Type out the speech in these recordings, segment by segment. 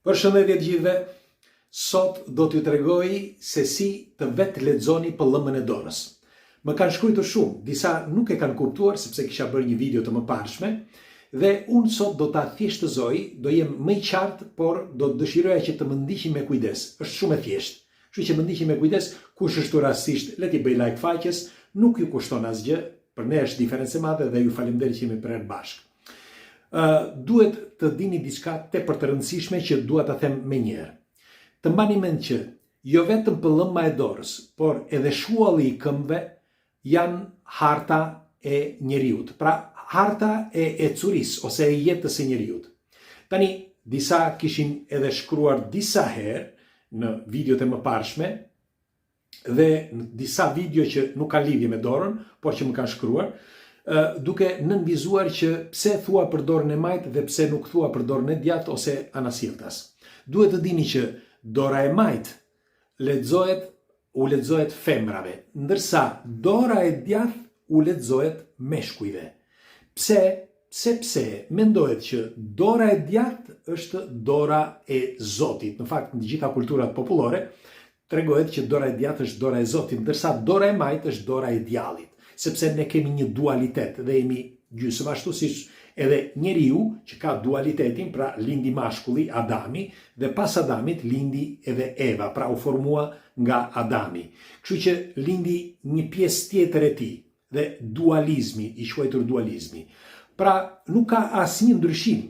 Përshëndetje të gjithëve. Sot do t'ju tregoj se si të vetë lexoni pëllëmbën e dorës. Më kanë shkruajtur shumë, disa nuk e kanë kuptuar sepse kisha bërë një video të mëparshme dhe unë sot do ta thjeshtëzoj, do jem më i qartë, por do të dëshiroja që të më ndiqni me kujdes. Është shumë e thjeshtë. Kështu që më ndiqni me kujdes, kush është rastësisht, le t'i bëjë like faqes, nuk ju kushton asgjë, për ne është diferencë e madhe dhe ju faleminderit që jemi prerë bashkë. Ë duhet të dini diçka tepër të rëndësishme që dua ta them menjëherë. Të mbani mend që jo vetëm pëllëmba e dorës, por edhe shualli i këmbëve janë harta e njeriut, pra harta e ecurisë ose e jetës së njeriut. Tani, disa kishin edhe shkruar disa herë në videot e mëparshme, dhe në disa video që nuk kanë lidhje me dorën, por që më kanë shkruar, duke nënvizuar që pse thua për dorën e majtë dhe pse nuk thua për dorën e djathtë ose anasjelltas. Duhet të dini që dora e majtë lexohet u lexohet femrave, ndërsa dora e djathtë u lexohet meshkujve. Pse? Sepse mendohet që dora e djathtë është dora e Zotit. Në fakt, në të gjitha kulturat popullore, Tregohet që dora e djathtë është dora e Zotit, ndërsa dora e majtë është dora e djallit, sepse ne kemi një dualitet dhe jemi gjysmë, ashtu siç edhe njeriu që ka dualitetin, pra lindi mashkulli, Adami, dhe pas Adamit lindi edhe Eva, pra u formua nga Adami. Kështu që lindi një pjesë tjetër e tij, dhe dualizmi, i quajtur dualizmi. Pra, nuk ka asnjë ndryshim,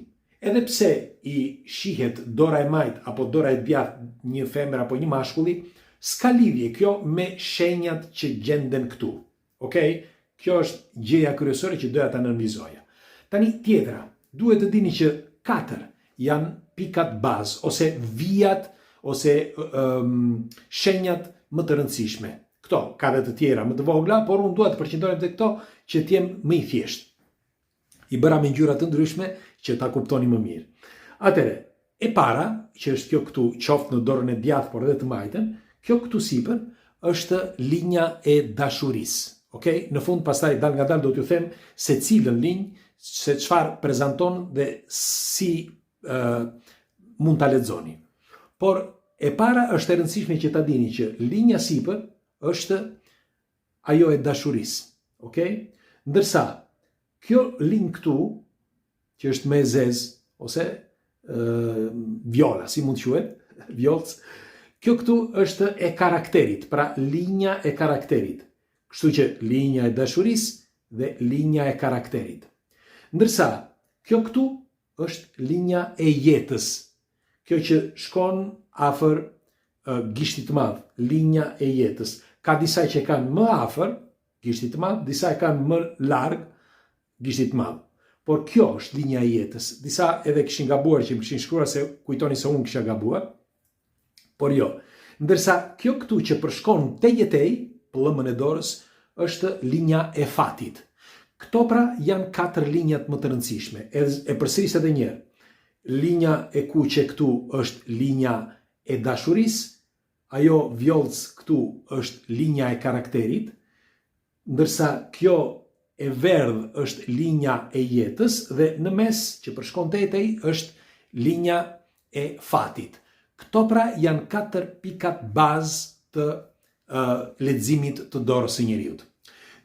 edhe pse i shihet dora e majtë apo dora e djathtë një femre apo një mashkulli, s'ka lidhje kjo me shenjat që gjenden këtu. Okej? Kjo është gjëja kryesore që doja ta nënvizoja. Tani tjetra, duhet të dini që katër janë pikat bazë ose vijat ose um, shenjat më të rëndësishme. Këto, ka dhe të tjera më të vogla, por unë dua të përqendrohem te këto që të jem më i thjeshtë. I bëra me ngjyra të ndryshme që ta kuptoni më mirë. Atëherë, e para, që është kjo këtu, qoftë në dorën e djathtë, por edhe të majtën, kjo këtu sipër është linja e dashurisë. Okej? Në fund pastaj dalngadalë do t'ju them se cilën linjë, se çfarë prezanton dhe si uh, mund ta lexoni. Por e para është e rëndësishme që ta dini që linja sipër është ajo e dashurisë, okay? Ndërsa kjo linjë këtu, që është më e zezë ose ë vjola, si mund të quhet, vjollcë, kjo këtu është e karakterit, pra linja e karakterit. Kështu që linja e dashurisë dhe linja e karakterit. Ndërsa kjo këtu është linja e jetës. Kjo që shkon afër gishtit të madh, linja e jetës. Ka disa që e kanë më afër gishtit të madh, disa e kanë më larg gishtit të madh. Por kjo është linja e jetës. Disa edhe kishin gabuar që më kishin shkruar se kujtonin se unë kisha gabuar. Por jo. Ndërsa kjo këtu që përshkon tej e tej, pëllëmbën e dorës, është linja e fatit. Këto pra janë katër linjat më të rëndësishme. E, e përsëris edhe një herë. Linja e kuqe këtu është linja e dashurisë, ajo vjollcë këtu është linja e karakterit, Ndërsa kjo e verdhë është linja e jetës dhe në mes që përshkon tej e tej është linja e fatit. Këto pra janë katër pikat bazë të uh, leximit të dorës së njeriut.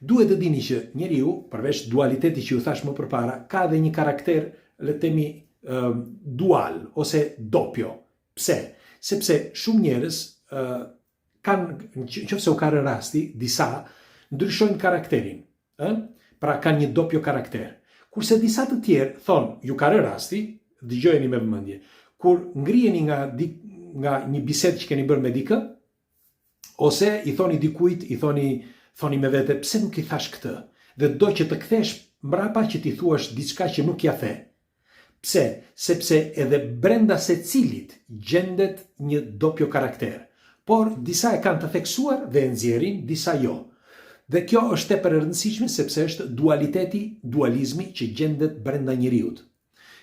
Duhet të dini që njeriu, përveç dualitetit që ju thashë më përpara, ka edhe një karakter, le të themi, uh, dual ose dopio. Pse? Sepse shumë njerëz uh, kanë, në qoftë se u ka rënë rasti, disa ndryshojnë karakterin, ë? Pra kanë një dopio karakter. Kurse disa të tjerë thonë, ju ka rënë rasti, dëgjojeni me vëmendje. Kur ngriheni nga di, nga një bisedë që keni bërë me dikë, ose i thoni dikujt, i thoni thoni me vete, pse nuk i thashë këtë? Dhe do që të kthesh mbrapa që t'i thuash diçka që nuk ia the. Pse? Sepse edhe brenda secilit gjendet një dopio karakter. Por disa e kanë të theksuar dhe e nxjerrin, disa jo. Dhe kjo është tepër e rëndësishme sepse është dualiteti, dualizmi që gjendet brenda njeriut.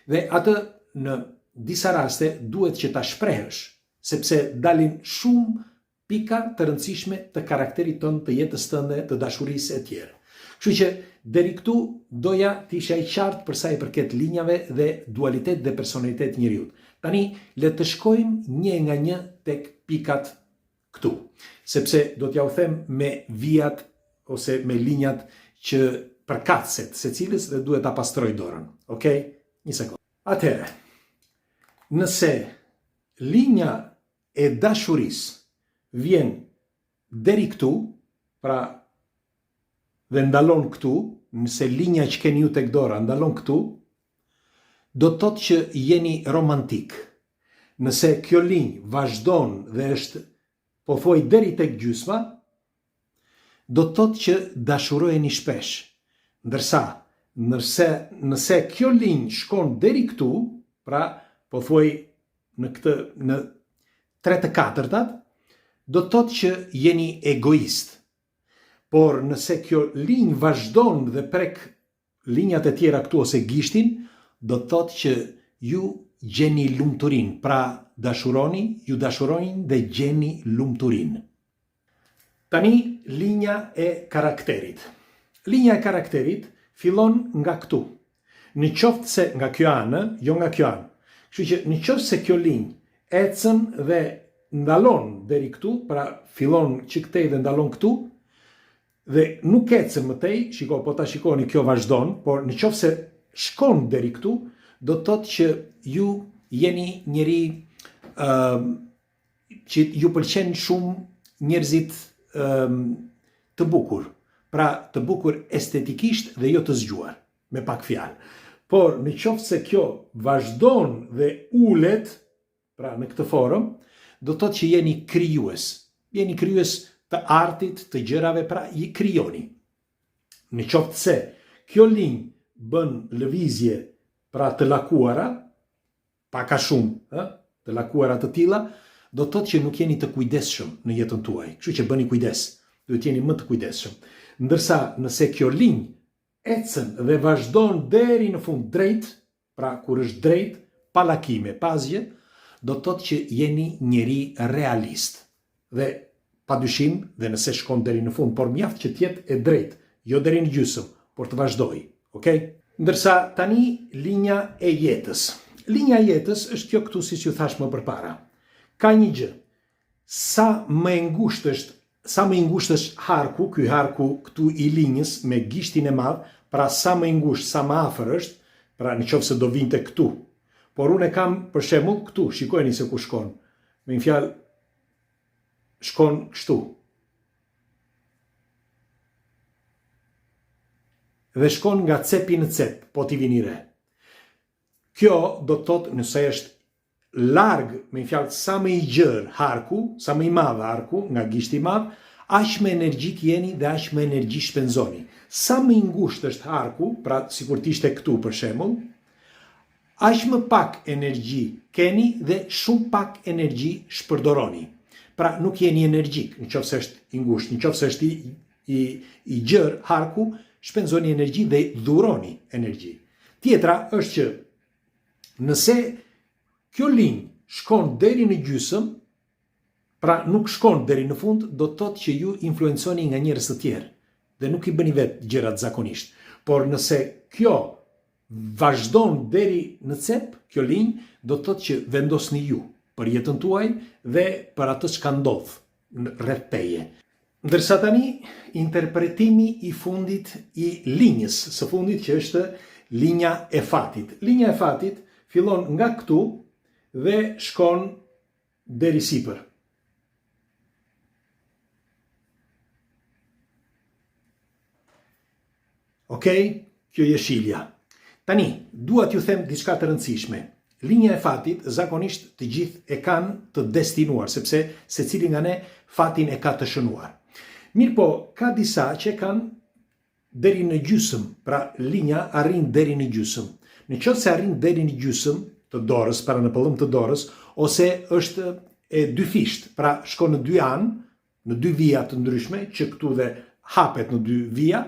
Dhe atë në disa raste duhet që ta shprehësh, sepse dalin shumë pika të rëndësishme të karakterit tënd, të jetës tënde, të dashurisë etj. Kështu që deri këtu doja të isha i qartë për sa i përket linjave dhe dualitet dhe personalitet të njeriut. Tani le të shkojmë një nga një tek pikat këtu, sepse do t'jua them me vijat ose me linjat që përkatëse të secilës dhe duhet ta pastroj dorën. Okej? Një sekondë. Atëherë, nëse linja e dashurisë vjen deri këtu, pra dhe ndalon këtu, nëse linja që keni ju tek dora ndalon këtu, do të thotë që jeni romantik. Nëse kjo linjë vazhdon dhe është pothuaj deri tek gjysma, do të thotë që dashuroheni shpesh. Ndërsa, nëse nëse kjo linjë shkon deri këtu, pra pothuaj në këtë në tre të katërtat, do të thotë që jeni egoist. Por nëse kjo linjë vazhdon dhe prek linjat e tjera këtu ose gishtin, do të thotë që ju gjeni lumturinë, pra dashuroni, ju dashurojnë dhe gjeni lumturinë. Tani linja e karakterit. Linja e karakterit fillon nga këtu. Në qoftë se nga kjo anë, jo nga kjo anë. Kështu që në qoftë se kjo linjë ecën dhe ndalon deri këtu, pra fillon që këtej dhe ndalon këtu, dhe nuk ecën më tej, shiko, po ta shikoni kjo vazhdon, por në qoftë se shkon deri këtu, do të thotë që ju jeni njeri ë uh, që ju pëlqen shumë njerëzit ë uh, të bukur, pra të bukur estetikisht dhe jo të zgjuar, me pak fjalë. Por në qoftë se kjo vazhdon dhe ulet, Pra në këtë formë, do të thotë që jeni krijues. Jeni krijues të artit, të gjërave, pra i krijoni. Në qoftë se kjo linjë bën lëvizje pra të lakuara, pak a shumë, ë, të lakuara të tilla, do të thotë që nuk jeni të kujdesshëm në jetën tuaj. Kështu që bëni kujdes, duhet të jeni më të kujdesshëm. Ndërsa nëse kjo linjë ecën dhe vazhdon deri në fund drejt, Pra kur është drejt, pa lakime, pa asgjë, do të thotë që jeni njeri realist. Dhe padyshim dhe nëse shkon deri në fund, por mjaft që të jetë e drejtë, jo deri në gjysmë, por të vazhdojë. Okej? Ndërsa tani linja e jetës. Linja e jetës është kjo këtu siç ju thashë më përpara. Ka një gjë, Sa më e ngushtë është, sa më i ngushtë është harku, ky harku këtu i linjës me gishtin e madh, pra sa më i ngushtë, sa më afër është, pra në qoftë se do vinte këtu. Por unë e kam për shembull këtu, shikojeni se ku shkon. Me një fjalë shkon kështu. Dhe shkon nga cepi në cep, po t'i vini re. Kjo do të thotë nëse është larg, me një fjalë sa më i gjerë harku, sa më i madh harku nga gishti i madh, aq më energjik jeni dhe aq më energji shpenzoni. Sa më i ngushtë është harku, pra sikur të ishte këtu për shembull, aq më pak energji keni dhe shumë pak energji shpërdoroni. Pra nuk jeni energjik, në qoftë se është i ngushtë, në qoftë se është i i i gjerë harku, shpenzoni energji dhe dhuroni energji. Tjetra është që Nëse kjo linjë shkon deri në gjysëm, pra nuk shkon deri në fund, do të thotë që ju influencoheni nga njerëz të tjerë dhe nuk i bëni vetë gjërat zakonisht. Por nëse kjo vazhdon deri në cep, kjo linjë, do të thotë që vendosni ju për jetën tuaj dhe për atë çka ndodh rreth teje. Ndërsa tani interpretimi i fundit i linjës së fundit që është linja e fatit. Linja e fatit fillon nga këtu dhe shkon deri sipër. Ok, kjo jeshilja. Tani, dua t'ju them diçka të rëndësishme. Linja e fatit zakonisht të gjithë e kanë të destinuar, sepse secili nga ne fatin e ka të shënuar. Mirëpo, ka disa që e kanë deri në gjysëm, pra linja arrin deri në gjysëm. Në qoftë se arrin deri në gjysëm të dorës, pra në pëllëmbë të dorës, ose është e dyfishtë, pra shkon në dy anë, në dy vija të ndryshme, që këtu dhe hapet në dy vija,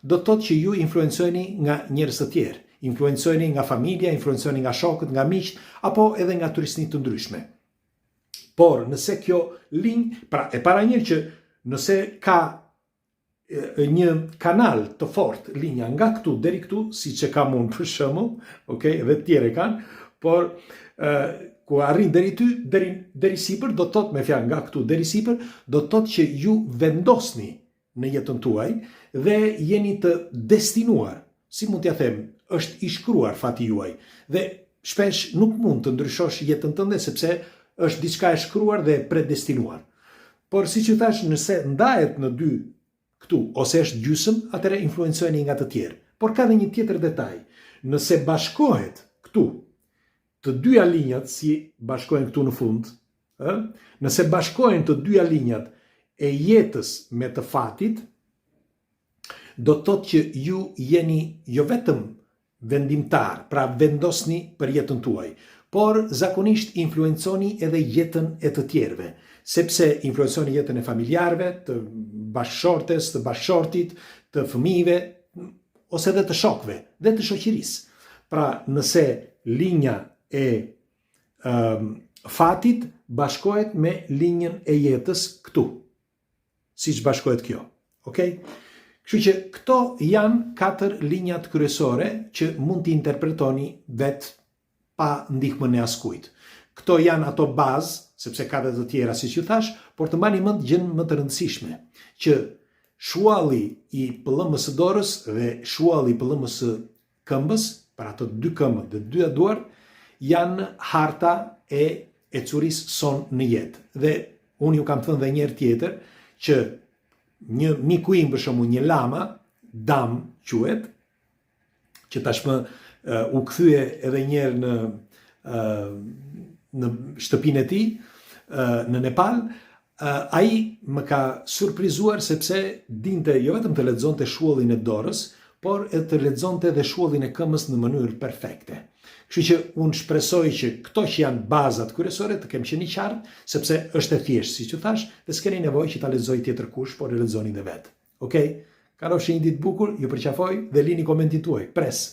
do të thotë që ju influencoheni nga njerëz të tjerë, influencoheni nga familja, influencoheni nga shokët, nga miqtë, apo edhe nga trysni të ndryshme. Por nëse kjo linjë, pra e para njëherë që nëse ka një kanal të fortë linja nga këtu deri këtu, siç e kam unë për shembull, okay, edhe të tjerë e kanë, por ë ku arrin deri ty, deri deri sipër, do të thotë me fjalë nga këtu deri sipër, do të thotë që ju vendosni në jetën tuaj dhe jeni të destinuar, si mund t'ja them, është i shkruar fati juaj dhe shpesh nuk mund të ndryshosh jetën tënde sepse është diçka e shkruar dhe e predestinuar. Por siç ju thashë, nëse ndahet në dy këtu ose është gjysëm, atëherë influencoheni nga të tjerë. Por ka dhe një tjetër detaj. Nëse bashkohet këtu të dyja linjat si bashkohen këtu në fund, ë? Nëse bashkohen të dyja linjat e jetës me të fatit, do të thotë që ju jeni jo vetëm vendimtar, pra vendosni për jetën tuaj, por zakonisht influenconi edhe jetën e të tjerëve, sepse influenconi jetën e familjarëve, të bashkëshortes, të bashkëshortit, të fëmijëve, ose edhe të shokëve dhe të shoqërisë. Pra, nëse linja e um, fatit bashkohet me linjën e jetës këtu, siç bashkohet kjo. Okej? Kështu që këto janë katër linjat kryesore që mund t'i interpretoni vetë pa ndihmën e askujt. Këto janë ato bazë, sepse ka dhe të tjera siç ju thashë, por të mbani mend gjënë më të rëndësishme, që shualli i pëllëmbës së dorës dhe shualli i pëllëmbës së këmbës, pra ato dy këmbët dhe dyja duart, janë harta e ecurisë sonë në jetë. Dhe unë ju kam thënë dhe një herë tjetër që një miku im për shembull një lama, Dam quhet, që tashmë u kthye edhe një herë në në shtëpinë e tij në Nepal, ai më ka surprizuar sepse dinte jo vetëm të lexonte shuallin e dorës, por edhe të lexonte edhe shuallin e këmbës në mënyrë perfekte. Kështu që unë shpresoj që këto që janë bazat kryesore të kem qenë i qartë, sepse është e thjeshtë, siç ju thashë, dhe s'keni nevojë që ta lexojë tjetër kush, por e lexoni dhe vetë. Okej? Kalofshi një ditë të bukur, ju përqafoj dhe lini komentin tuaj. Pres.